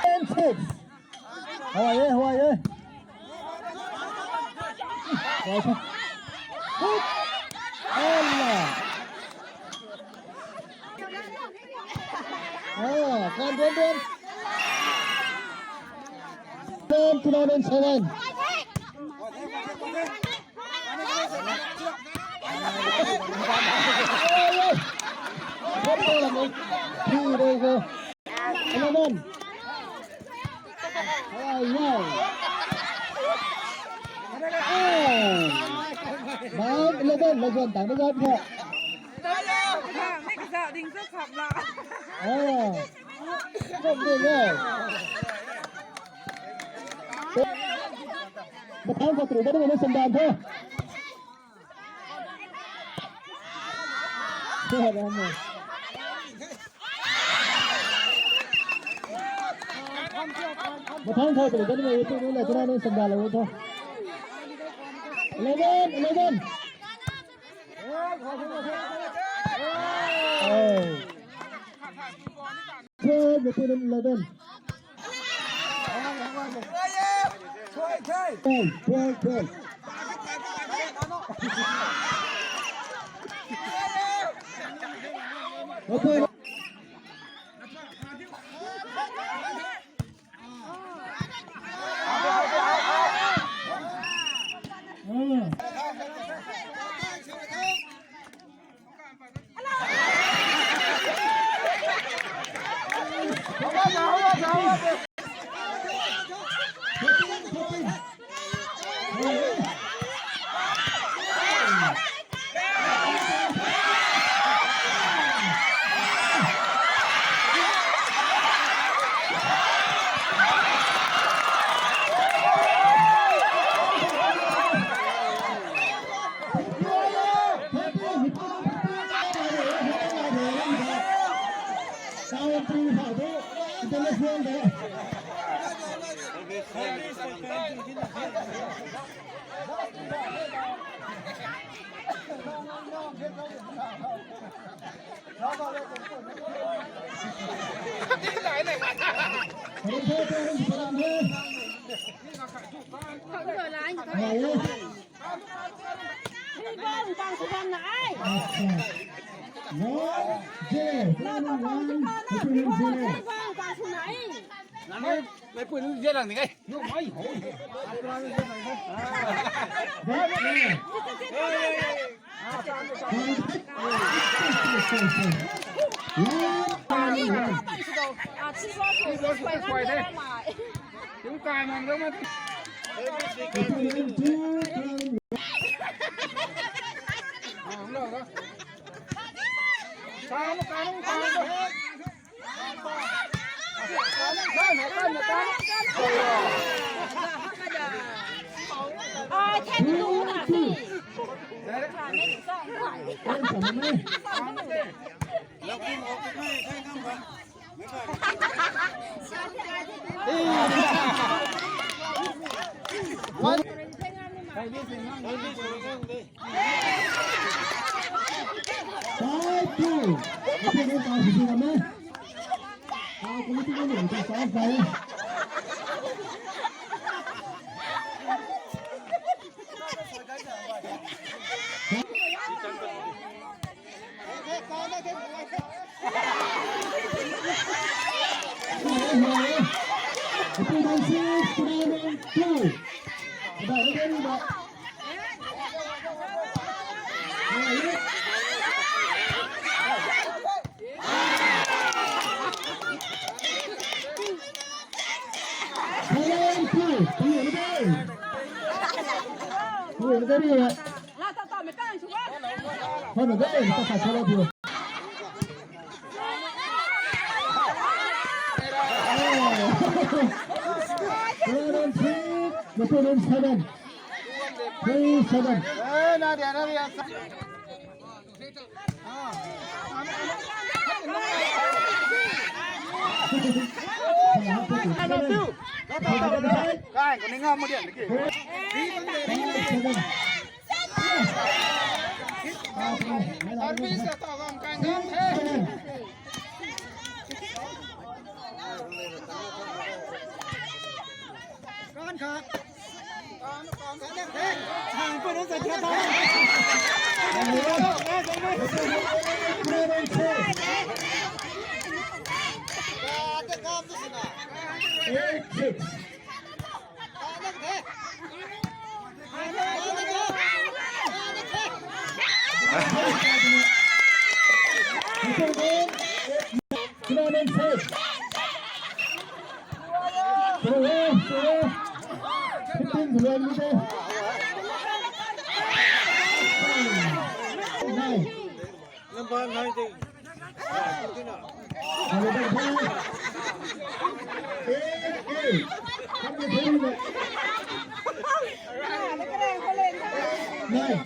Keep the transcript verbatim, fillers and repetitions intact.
Ten six. Hawai e, hawai e. Hawai e. Hop. Ala. Ah, kan duan duan. Ten, two thousand seven. Eleven. Ai, ai. Ai. Bang, eleven, eleven, tang na zat kha. Ni ka zat ding sa kham la. Ah. Kom ding e. Mathang kha tru ka ding na sandam tho. Mathang thau tei kan mei tu nu le tuna nu sandal lo tho. Eleven, eleven. Oh. Twelve, eleven. Twelve, twelve, twelve. Okay. Five two. Okay, no pass si ram e. Ah, kung tu ni ta pass dai. Seven, three, seven. Seven, seven. Eight six. Number nineteen. Nine.